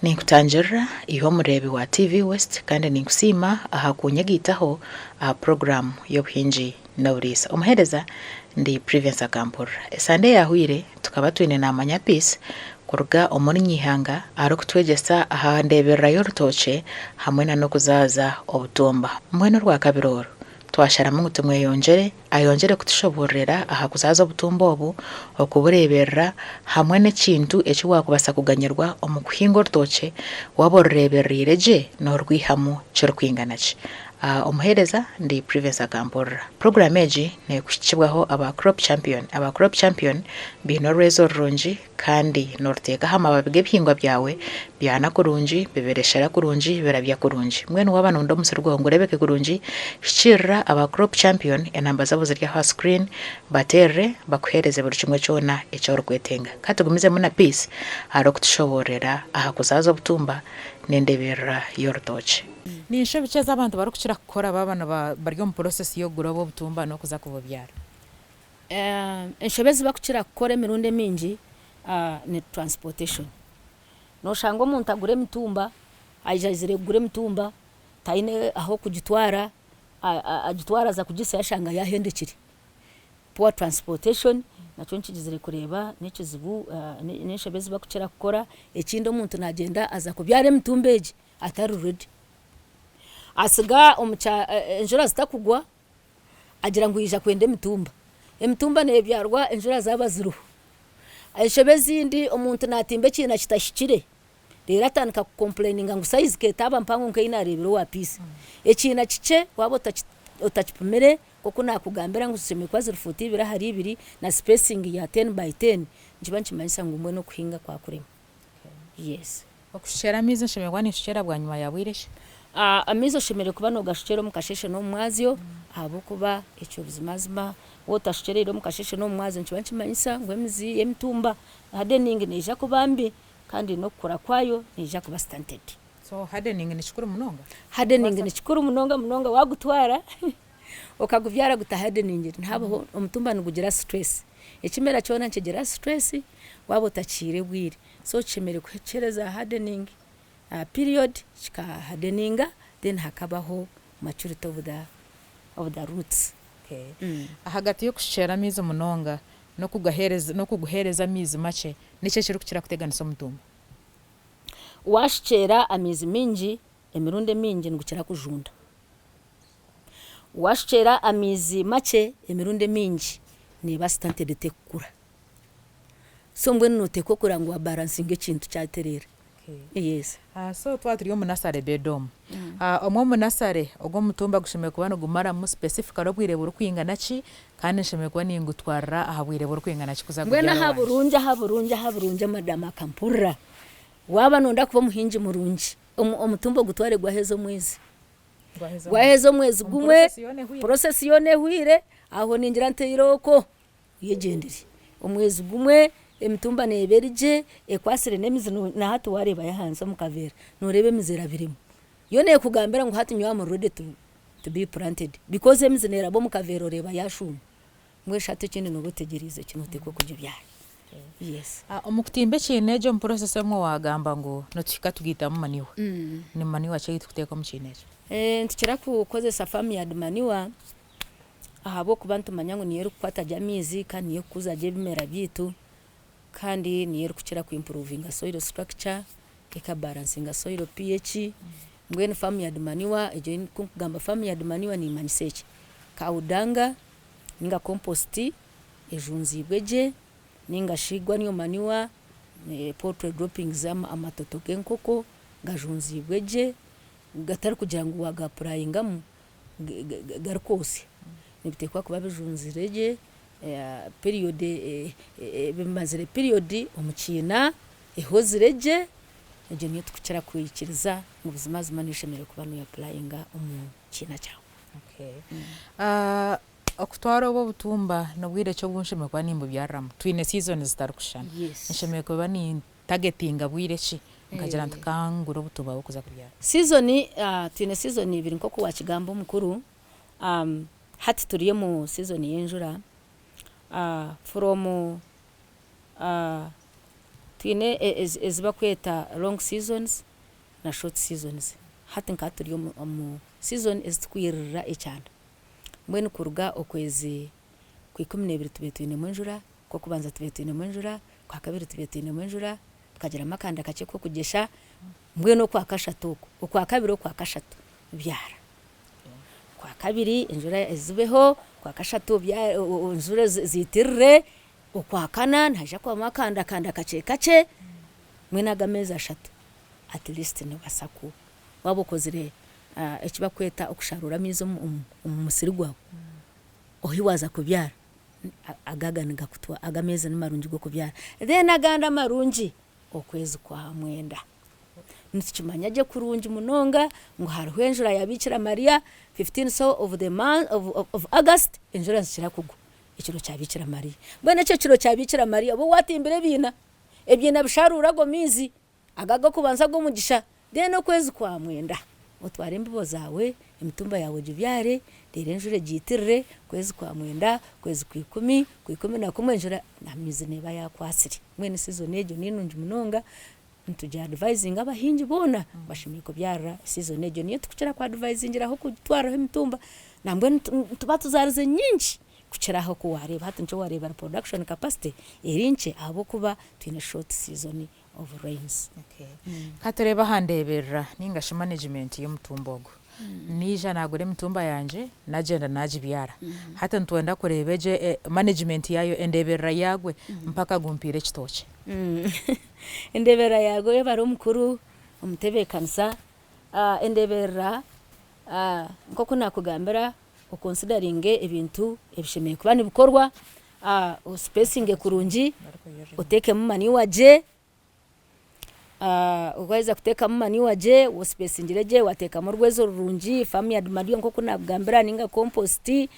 Ninkutangirira iwe omureebi wa TV West kandi ninkusiima aha kunyegaitaho aha puroguraamu y'obuhingi n'oburiisa. Omuheereza ndi Privence Akampurira. Esande eyaahweire tukaba twine Naamanya Peace kuruga omuri Nyeihanga arikutwegyesa aha ndeeberera y'orutookye hamwe na n'okuzaaza obutumba. Mbwenu orwakabiri oru twasharamu ngu tumweyongyere ayongyere kutushoboororera aha kuzaaza obutumba obu, okubureeberera hamwe n'ekintu eki waakubaasa kuganyirwa omu kuhinga orutookye waaba orureeberereire gye noorwihamu kirikwingana ki. Omuheereza ndi Privence Akampurira. Puroguraamu egi neekuhikibwaho aba Crop Champion. Aba Crop Champion baine orwezo rurungi Kandi nooruteeka aha mababi g'ebihingwa byawe, byana kurungi, bibereshera kurungi, birabya kurungi. Mbwenu waaba nooyenda omusiri gwawe ngu gureebeke kurungi, hikiirira aba Crop Champion, enamba zaabo ziri aho aha screen, bateerere bakuheereze buri kimwe kyona eki orikwetenga. Ka tugumizemu na Peace arikutushoboororera aha kuzaaza obutumba n'endeeberera y'orutookye. Ni nshobi ki ezi abantu barikukira kukora baaba bari omu process y'okugura obwo obutumba n'okuza kububyara? Enshobe ezi barikukira kukora emirundi emingi ni transportation. Noshanga omuntu agura emitumba, aija aizire kugura emitumba taine ah'okugitwara, agitwara aza kugisya ashanga yahendekire. Poor transportation nakyo nkigizire kureeba n'ekizibu n'enshobe ezi barikukira kukora. Ekindi omuntu nagyenda aza kubyara emitumba egi atari ready. Asiga enjura zitakugwa agira ngu yaija kwenda emitumba. Emitumba neebyarwa enjura zaaba ziriho. Enshobe ezindi omuntu naatimba ekiina kitahikire reero atandika kukompureyininga ngu sayizi ketaaba mpango nk'ei naareebire owa piisi. Ekiina kikye waaba otakipimire nk'oku naakugambira ngu zishemereire kuba ziri fuuti ibiri ahari ibiri na sipesingi ya teni bayi teni, nikiba nikimanyisa ngu mbwenu okuhinga kwakurema. Yes. Okushukyera amaizi nshemereire kuba ninshukyera bwanyima ya bwire ki? Amaizi oshemereire kuba nogashukyera omu kasheshe n'omu mwazyo ahabw'okuba ekyo buzimazima waaba otashukyereire omu kasheshe n'omu mwazyo nikiba nikimanyisa ngu emizi y'emitumba hardening neija kuba mbi kandi n'okukura kwayo neija kuba stunted. So hardening ni kikuru munonga? Hardening ni kikuru munonga munonga waagutwara okagubyara gutahardeningire nihabaho omutumba nigugira stress, ekimera kyona nikigira stress waaba otakihaire obwire. So kishemereire kuhereza hardening period kika hardeninga then hakabaho maturity of the of the roots. Ahagati y'okushukyera amaizi munonga n'okuguheereza amaizi makye, niki ekirikukira kuteganisa omutumba? Waashukyera amaizi maingi, emirundi emingi nigukira kujunda. Waashukyera amaizi makye, emirundi emingi neeba stunted tekukura. So mbwenu noteekwa kureba ngu wa balansinga ekintu kyatereera. Yes. So twaba turi omu nursery bed omu, omwo omu nursery ogwo omutumba gushemereire kuba nigumaramu specifically obwire burikwingana ki kandi nshemereire kuba ningutwarira aha bwire burikwingana ki kuza Mbwenu kubyara aha owangye? burungi aha burungi aha burungi madam akampurira, waaba noyenda kuba omuhingi murungi, omutumba ogutware gwaheza omwezi. Gwaheza omwezi gumwe, process yoona ehweire, aho ningira nti irooko. Oyegyendere. Omwezi gumwe emitumba neeba eri gye, ekwatsire n'emizi na hati waareebayo ahansi omu kaveera nooreeba emizi erabiremu. Yo neekugambira ngu hati nyowe am ready to be planted because emizi neeraba omu kaveera oreeba yaashuuma. Mbwenu shi hati ekindi nooba otegyereize ki nooteekwa kugibyara. Yes. Omu kutimba ekiina egyo omu process emwe waagamba ngu nituhika tugaitamu manure. Ni manure ki ei turikuteeka omu kiina ekyo? Nitukira kukozesa farm yard manure. Ahabw'okuba nitumanya ngu niyo erikukwata gye amaizi kandi niyo erikukuza gye ebimera byaitu kandi niyo erikukira ku improvinga soil structure, eka balansinga soil PH, mbwenu farm yard manure egyo ei ndikugamba farm yard manure nimanyisa eki, cow dung ninga compost ejunziibwe gye ninga shi guanio manure, poultry droppings amatoto g'enkoko gajunziibwe gye gatari kugira ngu waga applyingamu garikwotsya nibiteekwa kuba bijunzire gye period bimazire period omu kiina ehozire gye egyo niyo turikukira kwikiriza ngu buzimazima noshemeriire kuba noya apurayinga omu kiina kyawe. Okutwara obu obutumba n'obwire ki obu nshemereire kuba nimbubyariramu? Twine seasons zitarikushushana, nshemereire kuba ni targetinga bwire ki nkagira nti kangure obutumba bw'okuza kubyara? Season twine season ibiri nk'oku wakigamba omukuru, hati turi omu season y'enjura from Twine ezi bakweta long seasons na short seasons. Hati nka turi omu season ezi tukwiririra ekyanda. Mbwenu kuruga okwezi Kwikumineebiri tubaire twinemu enjura, Okw'okubanza tubaire twinemu enjura, Okwakabiri tubaire twinemu enjura, tukagiramu akanda kakye k'okugyesha, mbwenu Okwakashatu okwo, Okwakabiri Okwakashatu byara. Okwakabiri enjura ezibeho, Okwakashatu enjura ziitirire, Okwakana nihaija kubamu akanda akanda kakye kakye, mbwenu ago ameezi ashatu at least nobaasa ku waaba okozire eki barikweta okusharuura amaizi omu musiri gwawe, ohi waaza kubyara ago aga nigakutwa ago ameezi nimarungi g'okubyara. Then agandi amarungi okwezi kwa mwenda. Nitukimanya gye kurungi munonga ngu hariho enjura ya Biikira Mariya 15 so of the month of, of August enjura nizikira kugwa ekiro kya Biikira Mariya. Mbwenu ekyo kiro kya Biikira Mariya oba waatimbire ebiina, ebiina bisharuure ago maizi Ago ag'okubanza ag'omugisha, then okwezi kwa mwenda otware embibo zaawe, emitumba yaawe ogibyare, reero enjura egiitirire, okwezi kwa mwenda, okwezi kwa ikumi, kwa ikumi na kumwe enjura amaizi neeba yaakwatsire. Mbwenu season egyo ni nungi munonga, nitugi advisinga abahingi boona bashemereire kubyarira season egyo. Niyo turikukira ku advisingiraho kutwariraho emitumba, nambwenu nituba tuzaarize nyingi kukira ahu oku waareeba. Hati nikyo waareeba reproduction capacity eri nkye ahabw'okuba twine short season of rains. Ka tureebe aha ndeeberera nainga shi management y'omutumba ogu. Naija naagura emitumba yangye nagyenda naagibyara. Hati nitwenda kureeba egyo management yaayo, endeeberera yaagwe mpaka gumpiire ekitookye. Endeeberera yaagwe yaaba ari omukuru omutebeekanisa, endeeberera nk'oku naakugambira okonsidaringe ebintu ebishemereire kuba nibikorwa, Osipesinge kurungi, oteekemu manure gye, waheza kuteekamu manure gye, osipesingire gye, wateekamu orwezo rurungi, farm yard manure nk'oku naakugambira ninga compost,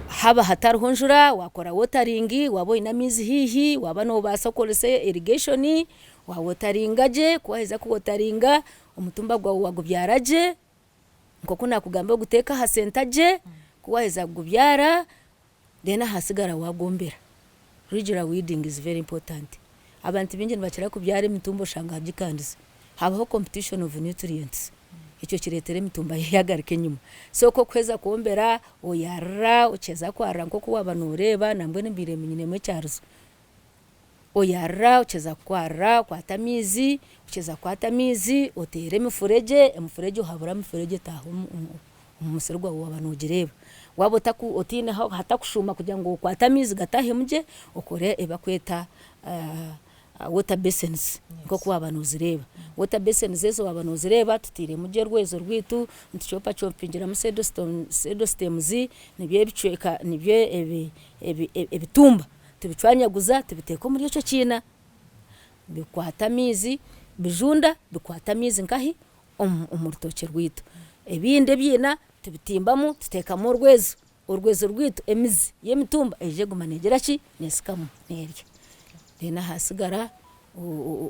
haaba hatariho njura waakora watering, waaba oine amaizi haihi, waaba noobaasa kukoresa irrigation, waawotaringa gye, ku waaheza kuwotaringa, omutumba gwawe waagubyara gye. Nk'oku naakugambira oguteeke aha senta gye, ku waaheza kugubyara then ahasigara waagwombera. Regular weeding is very important. Abantu baingi nibakira kubyara emitumba oshanga gikandize, habaho competition of nutrients, ekyo kireetera emitumba yaagaruka enyima. So ku orikuheza kwombera, oyarira, okiheza kwarira nk'oku waaba nooreeba nambwenu mbaire nyinemu ekyarizo. Oyarira okiza kwarira okwata amaizi, okiza kukwata amaizi oteera emifuregye, emifuregye ohabura emifuregye etaaha omu musiri gwawe waaba nogireeba. Waaba otaine ahatakushuuma kugira ngu okwate amaizi gataahemu gye, okore ebi barikweta water basins nk'oku waaba nozireeba. Water basins ezo waaba nozireeba tutairemu gye orwezo rwaitu, nitucopacopingiramu seed stems nibyo ebicweka nibyo ebitumba. Tibicwanyaguza tibiteeka omuri ekyo kiina, bikwata amaizi bijunda bikwata amaizi nkahi omu rutookye rwaitu. Ebindi ebiina tubitimbamu tuteekamu orwezo, orwezo rwaitu emizi y'emitumba eija eguma neegira ki neesikamu neerya. Then ahasigara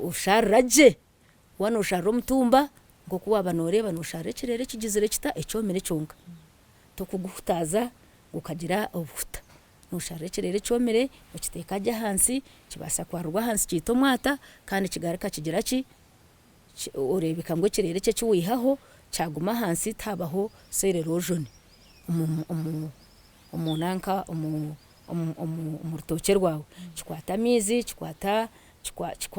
osharira gye, waaba noosharira omutumba nk'oku waaba nooreeba noosharira ekireere ekigizire kita ekyomire kyonka, tokuguhutaaza gukagira obuhuta. Noosharura ekireere ekyomire okiteeka gye ahansi, kibaasa kwarurwa ahansi kiita omwata kandi kigaruka kigira ki, oreebeka ngu ekireere eki eki waihaho kyaguma ahansi tihabaho soil erosion omu nanka omu rutookye rwawe. Kikwata amaizi, kikwata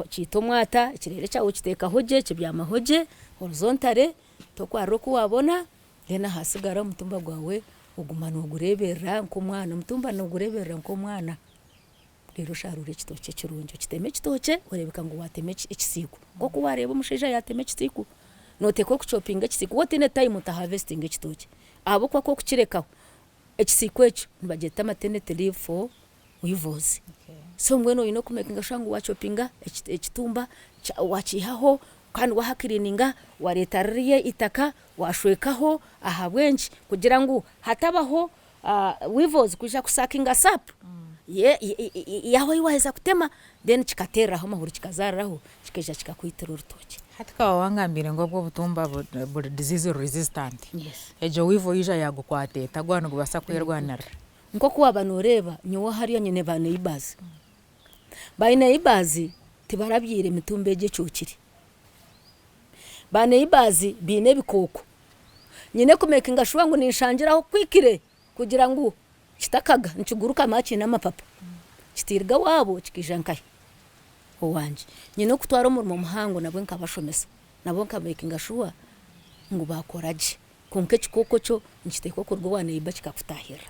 kiita omwata, ekireere kyawe okiteekaho gye kibyamaho gye horizontally tokwarura oku waabona. Then ahasigara omutumba gwawe oguma nogureeberera nk'omwana, omutumba nogureeberera nk'omwana reero osharuure ekitookye kirungi, okiteme ekitookye oreebeka ngu waatema ekisiiko nk'oku waareeba omushaija yaatema ekisiiko, nooteekwa kucopinga ekisiiko waaba otaine time otahavesitinga ekitookye ahabw'okuba ku orikukirekaho ekisiiko ekyo nibagyeta maternity leave for weevils so mbwenu oine kumekinga sure ngu wacopinga ekitumba wakiihaho kandi wahakiriininga wareeta ririya eitaka washwekaho ahabw'enki kugira ngu hatabaho weevils kwija kusakinga sap yaaba ei waheza kutema then kikateereraho amahuri kikazaariraho kikaija kikakwitira orutookye. Hati ka waaba wangambiire ngu obwo obutumba buri disease resistant, egyo weevil yaija yaagukwata eta gwaba nigubaasa kwerwanirira? Nk'oku waaba nooreeba nyowe hariya nyine ba neighbours. Ba neighbours tibarabyaire mitumba egi ecookire. Ba neighbours baine ebikooko. Nyine ku makinga sure ngu ninshangiraho quickly kugira ngu kitakaga nikiguruka mara kiine amapapa kitiruga owaabo kikaija nkahi owangye. Nyine okutwara omurimo muhango nabwe nkabashomesa nabo nka makinga sure ngu baakora gye. Kwonka ekikooko kyo nikiteekwa kuruga owa neiba kikakutaahirira.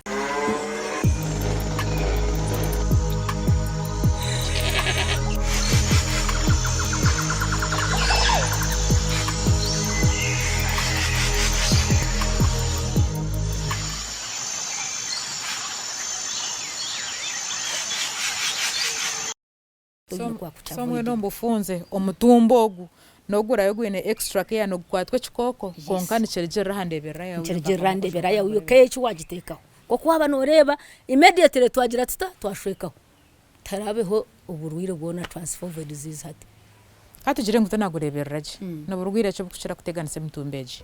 So mbwenu omu bufunze omutumba ogu nogurayo gwine extra care nigukwatwa ekikooko kwonka nikirugiirira aha ndeeberera yaawe. Nikirugiirira aha ndeeberera yaawe iwe care eki waagiteekaho. Nk'oku waaba nooreeba immediately twagira tuta twashwekaho tiharaabeho oburwaire bwona transfer of a disease hati. Ka tugire ngu tonagureeberera gye, niburwaire ki oburikukira kuteganisa emitumba egi?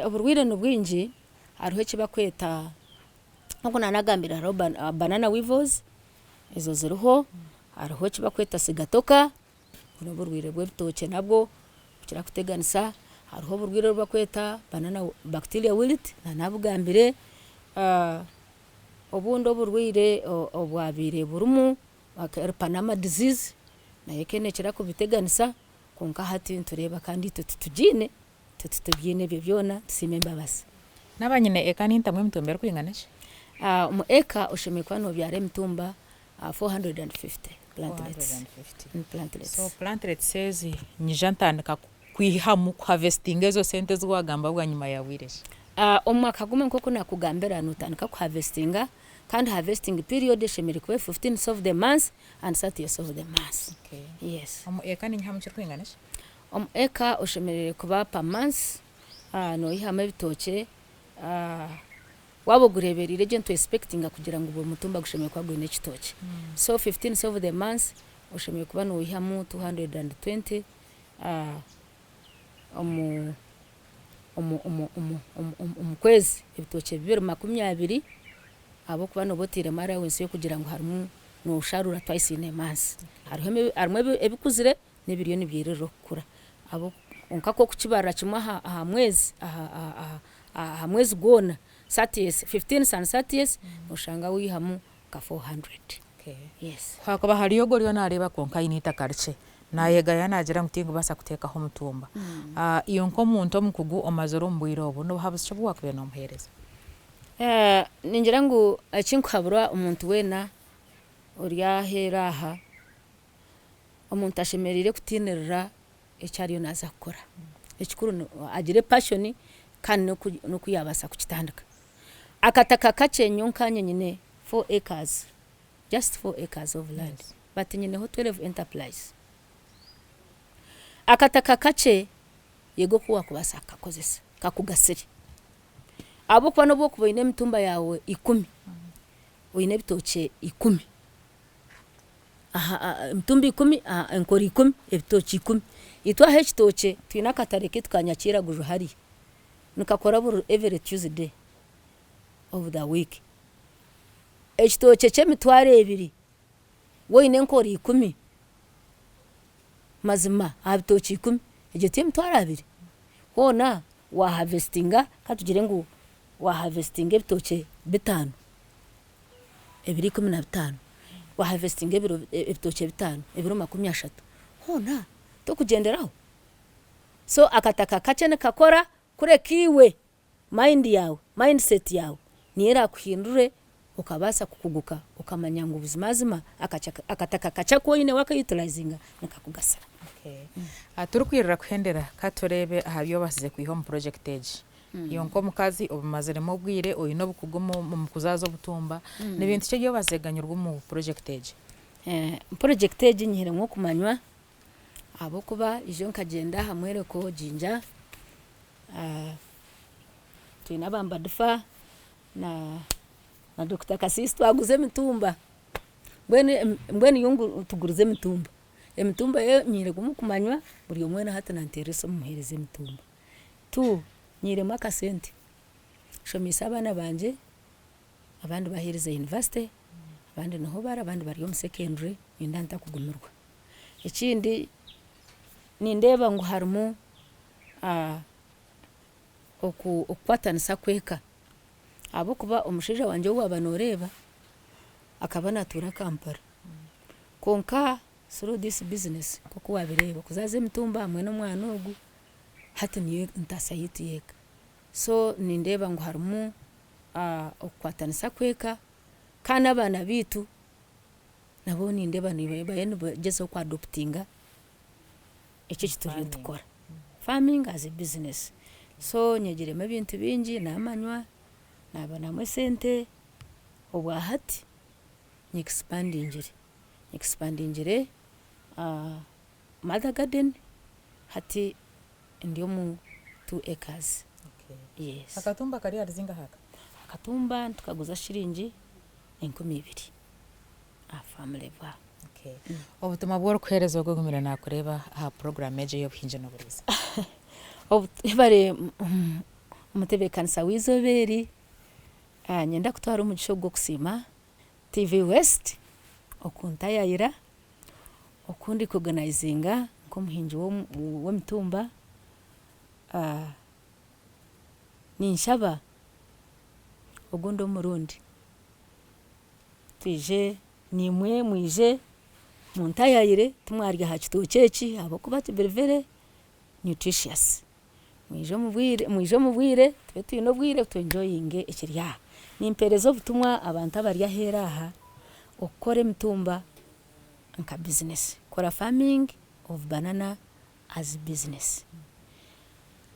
Oburwaire nibwingi hariho eki barikweta nk'oku naanagambire hariho banana weevils ezo ziriho, hariho eki barikweta sigatoka, obwo n'oburwaire bw'ebitookye nabwo bukira kuteganisa, hariho oburwaire obu barikweta banana bacteria wilt naanabugambire, obundi oburwaire obwabaire burimu panama disease nayo ekaba neekira kubiteganisa kwonka hati nitureeba kandi itwe titugiine. Itwe titubyiine ebyo byona, tusiime embabazi. Naaba nyine eka nintamu emitumba erikwingana ki? Omu eka oshemereire kuba nobyara emitumba 450 plantlets. 450. So plantlets ezi nyija ntandika kwihamu ku harvestinga ezo sente ezi wagamba bwanyima ya bwire ki? Omu mwaka gumwe nk'oku nakugambira notandika ku harvestinga kandi harvesting period eshemereire kuba eri 15th of the month and 30th of the month. Yes. Omu eka ninyihamu kirikwingana ki? Omu eka oshemereire kuba per month noyihamu ebitookye waaba ogureebereire gye nitu expectinga kugira ngu buri mutumba gushemereire kuba gwine ekitookye so fifteenth of the month oshemereire kuba noyihamu 220 omu omu omu omu omu kwezi ebitookye 220 ahabw'okuba nooba otairemu allowance y'okugira ngu harimu nosharura twice in a month harimu ebikuzire n'ebiriyo nibyiririra okukura kwonka ku orikukibarira kimwe aha mwezi aha mwezi gwona thirtieth, fifteenth and thirtieth noshanga waihamu nka 400. Yes. Ku hakuba hariyo ogwo oriyo naareeba kwonka aine eitaka rikye, naayegaya naagira ngu tinkubaasa kuteekaho omutumba. Iwe nk'omuntu omukugu omazire omu bwire obu, nibuhabuzi ki obu waakubaire noomuheereza? Ningira ngu eki nkuhabura omuntu weena ori aheeru aha, Omuntu ashemereire kutiinirira eki ariyo naaza kukora. Ekikuru agire passion kandi n'oku yaabaasa kukitandika. Akataka kakye nyowe nkaanye nyine four acres, just four acres of land but nyineho twelve enterprise. Akataka kakye yega oku waakubaasa kukakozesa kakugasire ahabw'okuba n'obu orikuba oine emitumba yaawe ikumi, oine ebitookye ikumi. Emitumba ikumi, enkoro ikumi, ebitookye ikumi. Itwe aha ekitookye twine akatare kaitu ka Nyakiraguju hariya, nikakora buri every Tuesday of the week. Ekitookye ky'emitwaro ebiri waaba oine enkoro ikumi, mazima aha bitookye ikumi egyo ti emitwaro abiri? Hoona wa harvestinga katugire ngu wa harvestinga ebitookye bitaano. Ebiro 15, wa harvestinga ebiro ebitookye bitaano ebiro 30 hoona tokugyenderaho? So akataka kakye nikakora kureka iwe mind yaawe, mind set yaawe niyo erakuhindure okabaasa kukuguka okamanya ngu buzimazima akataka kakye aku oine waka utilizinga nikakugasira. Turikwirira kuhendera katureebe aha bi obaasize kwiha omu purojekiti egi. Iwe nk'omukazi obimaziremu obwire, oine obukugu omu kuzaaza obutumba, ni bintu ki ebi obaasize kuganyirwa omu purojekiti egi? Purojekiti egi nyihiremu okumanywa ahabw'okuba ijo nkagyenda aha mworeko Jinja, twine aba Mbadifa na Dokita Kasiisi twaguza emitumba, mbwenu yo ngu tugurize emitumba, emitumba yo nyihiremu okumanywa buri omwe weena hati nanteerera esimu muheereze emitumba. Tu, nyiiremu akasente, nshomeise abaana bangye, abandi baheerize yunivasite, abandi niho bari, abandi bari omu secondary. Nindeeba ntakugumirwa. Ekindi nindeeba ngu harimu okukwatanisa kw'eka ahabw'okuba omushaija wangye ou waaba nooreeba akaba naatuura Kampala kwonka through this business nk'oku waabireeba kuzaaza emitumba hamwe n'omwana ogu hati niyo ntaasya yaitu y'eka. So nindeeba ngu harimu okukwatanisa kw'eka kandi n'abaana baitu nabo nindeeba bariyo nibagyezaho ku adoptinga eki eki turiyo nitukora, farming as a business. So nyegiremu ebintu bingi, namanywa, nabonamu esente, obwahati nyekisipandingire, nyekisipandingire mother garden hati ndi omu two acres. Yes. Akatumba kari ahari zingahi aka? Akatumba nitukaguza shiringi 2000 aha farm level. Obutumwa obu orikuheereza ogwo ogumire naakureeba aha puroguraamu egi ey'obuhingi n'oburiisa. Webare omutebeekanisa w'eizooba eri, niinyenda kutwara omugisha ogu gw'okusiima TV West okuntayayira, okundikogonayizinga nk'omuhingi w'emitumba. Ninshaba ogundi omurundi twije naimwe mwije muntayayire timwarya aha kitookye eki ahabw'okuba biri very nutritious. Mwije omu bwire mwije omu bwire tube twine obwire tu enjoyinge ekiri aha. Nimpeereza obutumwa abantu abari aheeru aha okukora emitumba nka bizinesi, kora farming of banana as business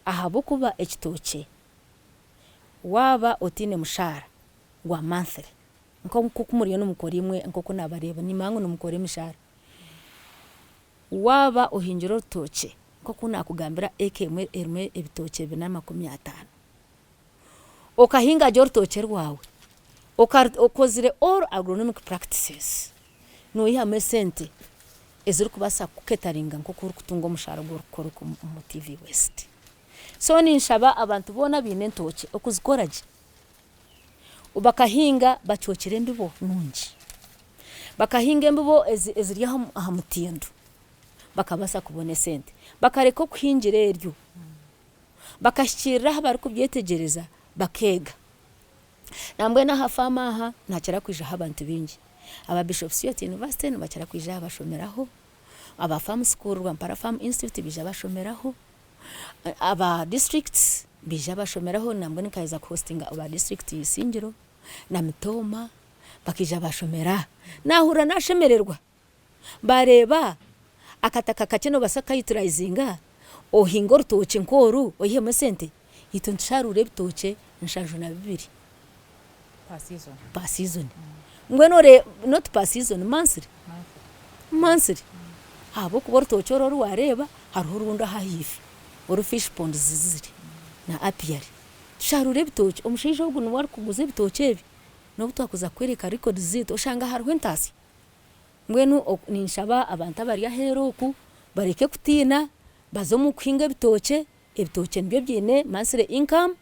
ahabw'okuba ekitookye waaba otaine mushaara gwa monthly nk'oku muriyo nimukora imwe nk'oku naabareeba nimanya ngu nimukora emishaara, waaba ohingire orutookye nk'oku naakugambira eka emwe erimu ebitookye bina 50, okahinga gye orutookye rwawe, okozire all agronomic practices, noihamu esente ezirikubaasa kukuketaringa nk'oku orikutunga omushaara ogu orikukora omu TV West. So ninshaba abantu boona abaine entookye okuzikora gye, bakahinga bacwekire embibo nungi, bakahinga embibo eziri aha mutindo bakabaasa kubona esente, bakareka okuhingira eryo, bakahikiirira ahu barikubyetegyereza bakeega. Nambwenu aha faamu aha nihakira kwijaho abantu baingi, aba Bishop Stuart University nibakira kwija aha bashomeraho, aba farm school Rwampara farm institute baija bashomeraho, aba districts baija bashomeraho nambwenu nkaheza ku hostinga aba district ya Isingiro na Mitooma bakaija bashomera aha. Nahurira nashemererwa bareeba akataka kakye nobaasa kuka utilizinga ohinge orutookye nk'oru oihemu esente, itwe nitusharuura ebitookye 72 per season. Mbwenu oreeba not per season monthly, monthly ahabw'okuba orutookye oru oru waareeba hariho orundi aha ahaifo oru fish ponds ziri na apiary. Tusharuura ebitookye, omushaija ogu niwe arikuguza ebitookye ebi n'obu twakuza kukworeka records zaitu oshanga hariho entaasya. Mbwenu ninshaba abantu abari aheeru oku bareke kutiina baze omu kuhinga ebitookye, ebitookye nibyo biine monthly income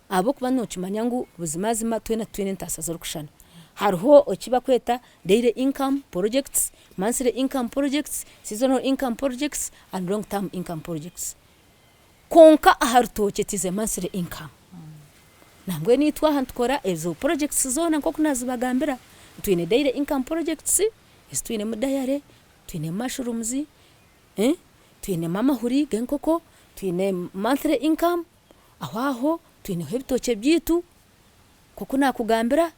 ahabw'okuba nookimanya ngu buzimazima twena titwine entaasya zirikushushana. Hariho eki barikweta daily income projects, monthly income projects, seasonal income projects and long term income projects. Kwonka aha rutookye it is a monthly income. Nambwenu itwe aha nitukora ezo projects zoona nk'oku naazibagambira, twine daily income projects, ezi twinemu dairy, twinemu mushrooms, twinemu amahuri g'enkoko, twine monthly income, aho aho twineho ebitookye byaitu nk'oku naakugambira,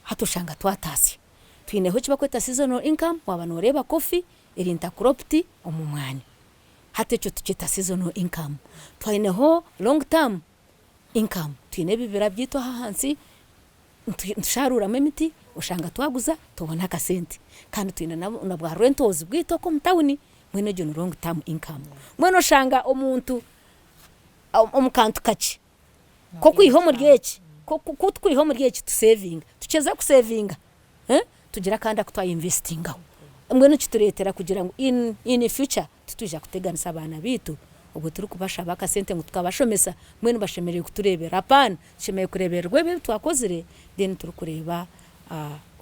hati oshanga twataasya. Twineho eki barikweta seasonal income, waaba nooreeba coffee eri intercropped omu mwanya. Hati ekyo tukyeta seasonal income. Twineho long term income, twine ebibira byaitu aha ahansi nitusharuuramu emiti oshanga twaguza tubona akasente kandi twine na bwa rentals bwaitu okwo omu tawuni mbwenu egyo ni long term income. Mbwenu oshanga omuntu omu kantu kakye k'okwiha omuri eki, ku tukwiha omuri eki tusevinga, tukiza kusevinga tugira akandi aku twa investingaho. Mbwenu kitureetera kugira ngu in future titwija kuteganisa abaana baitu obwo turikubashaba akasente ngu tukabashomesa mbwenu bashemereire kutureeberera. Apaana, tushemereire kureebererwa ebi ebi twakozire then turikureeba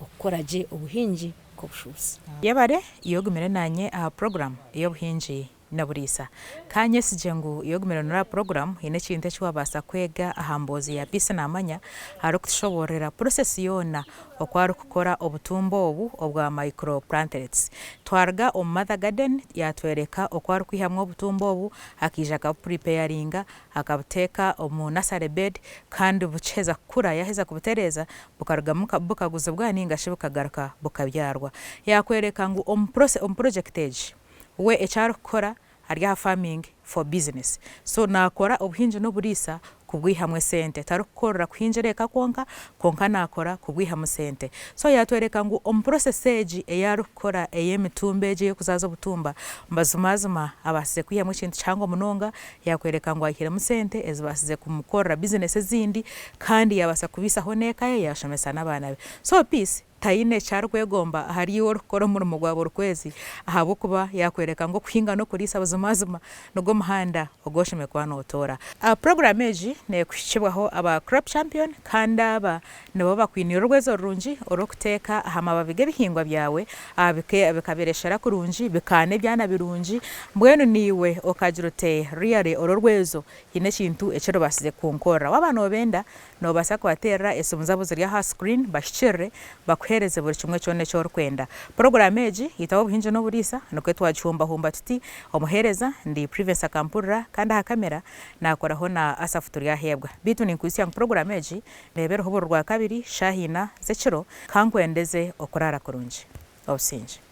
okukora gye obuhingi. nk'obushuubuzi. Yebare iwe ogumire naanye aha puroguraamu ey'obuhingi n'oburiisa. Ka nyesigye ngu iwe ogumire noreeba puroguraamu haine ekintu eki waabaasa kwega aha mboozi ya Peace Namanya arikutushoboororera process yoona oku arikukora obutumba obu obwa micro plantlets. Twaruga omu mother garden yaatworeka oku arikwihamu obutumba obu akaija akabupuripeyaringa akabuteeka omu nursery bed kandi bukiheza kukura yaaheza kubutereeza bukarugamu bukaguzibwa ninga shi bukagaruka bukabyarwa. Yaakworeka ngu omu omu project egi we eki arikukora ari aha farming for business. So naakora obuhingi n'oburiisa kubwihamu esente. Tarikukorera kuhingira eka kwonka, kwonka naakora kubwihamu sente. So yaatworeka ngu omu process egi ei arikukora ey'emitumba egi ey'okuzaaza obutumba, mazimazima abaasize kwihamu ekintu kihango munonga, yaakworeka ngu aihiremu sente ezibaasize kumukorera bizinesi ezindi kandi yaabaasa kubiisaho n'eka ye yaashomesa n'abaana be. So Peace taine eki arikwegomba ahari iwe orikukora omurimo gwa buri kwezi ahabw'okuba yaakworeka ngu okuhinga n'okuriisa buzimazima nigwo muhanda ogu oshemereire kuba nootoora. Puroguraamu egi neekuhikibwaho aba Crop Champion kandi aba nibo bakwiniire orwezo rurungi orw'okuteeka aha mababi g'ebihingwa byawe bikabireeshera kurungi bikaana ebyana birungi mbwenu naiwe okagira oti really oru orwezo haine ekintu eki rubaasize kunkorera. Waaba noobenda Noobaasa kubateerera esimu zaabo ziri aha screen bahikirire bakuheereze buri kimwe kyona eki orikwenda. Puroguraamu egi Itaba Obuhingi n'Oburiisa nikwo twagihumbahumba tuti, Omuheereza ndi Privence Akampurira kandi aha kamera naakoraho na Asaph Turyaheebwa. Beitu ninkwijutsya ngu puroguraamu egi neeba eriho buri Rwakabiri shaaha ina z'ekiro. Ka nkwendeze okuraara kurungi. Obusingye.